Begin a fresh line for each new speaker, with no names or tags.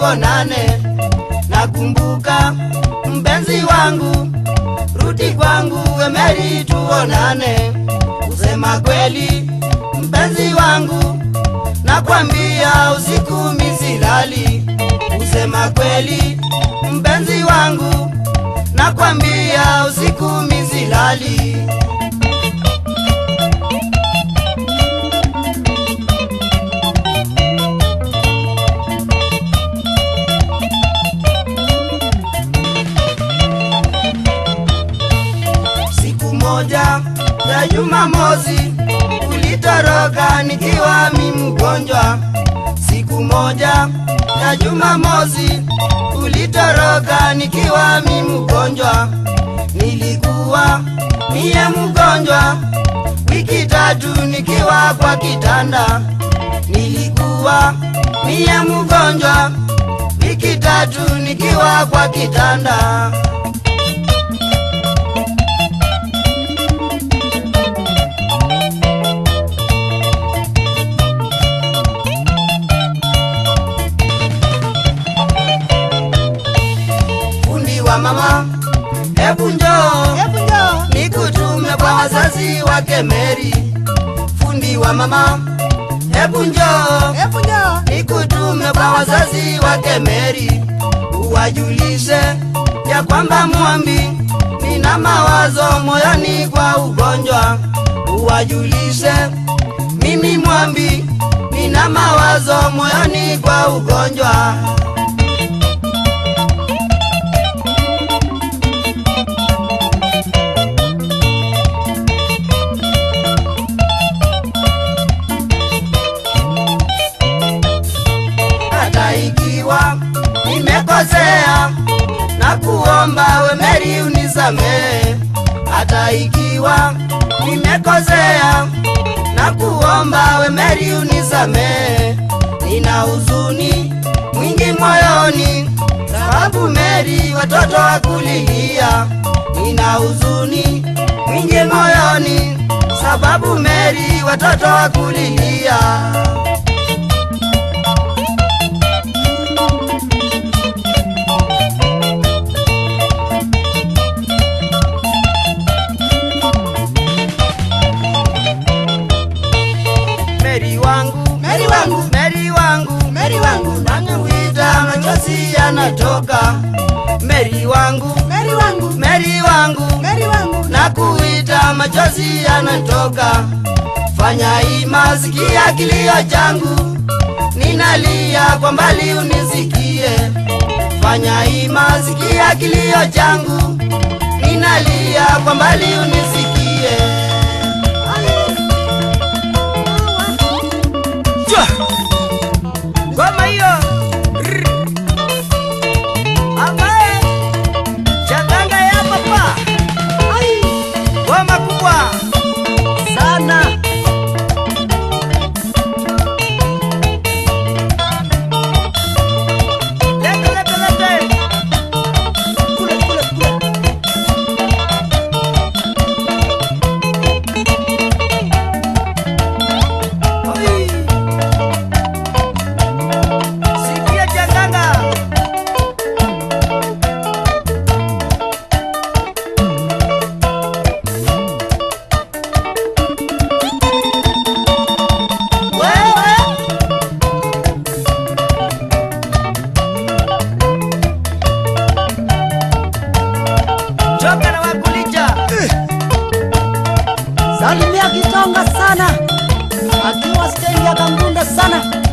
tuonane. Nakumbuka mpenzi wangu, rudi kwangu we Mary tuonane. Kusema kweli mpenzi wangu, nakwambia usiku misilali. Kusema kweli mpenzi wangu, nakwambia usiku misilali. Siku moja ya Jumamosi ulitoroka nikiwa mimi mgonjwa. Siku moja ya Jumamosi ulitoroka nikiwa mimi mgonjwa. Nilikuwa mie mgonjwa wiki tatu nikiwa kwa kitanda. Nilikuwa mie mgonjwa wiki tatu nikiwa kwa kitanda. Mama, hebu njoo, nikutume kwa wazazi wake Mary. Fundi wa mama, hebu njoo, nikutume kwa wazazi wake Mary. Uwajulishe ya kwamba Mwambi nina mawazo moyoni kwa ugonjwa. Uwajulishe mimi Mwambi nina mawazo moyoni kwa ugonjwa. Ikiwa nimekosea na kuomba we Mary unisamehe. Hata ikiwa nimekosea na kuomba we Mary unisamehe. Nina huzuni mwingi moyoni sababu Mary watoto wakulilia. Nina huzuni mwingi moyoni sababu Mary watoto wakulilia. Mary wangu, Mary wangu, Mary wangu, Mary wangu, nakuita machozi yanatoka. Mary wangu, Mary wangu, Mary wangu, Mary wangu, nakuita machozi yanatoka. Fanya ima, sikia kilio changu, ninalia kwa mbali unisikie. Fanya ima, sikia kilio changu, ninalia kwa mbali unisikie. Ngoma hiyo ambaye chandanga ya papa, ngoma kubwa sana. Lete lete lete, kule kule kule. Oi. Sikia chandanga. Wewe choka na wakulija.
Salimia Kitonga sana akiwa stendi ya Kangunda sana.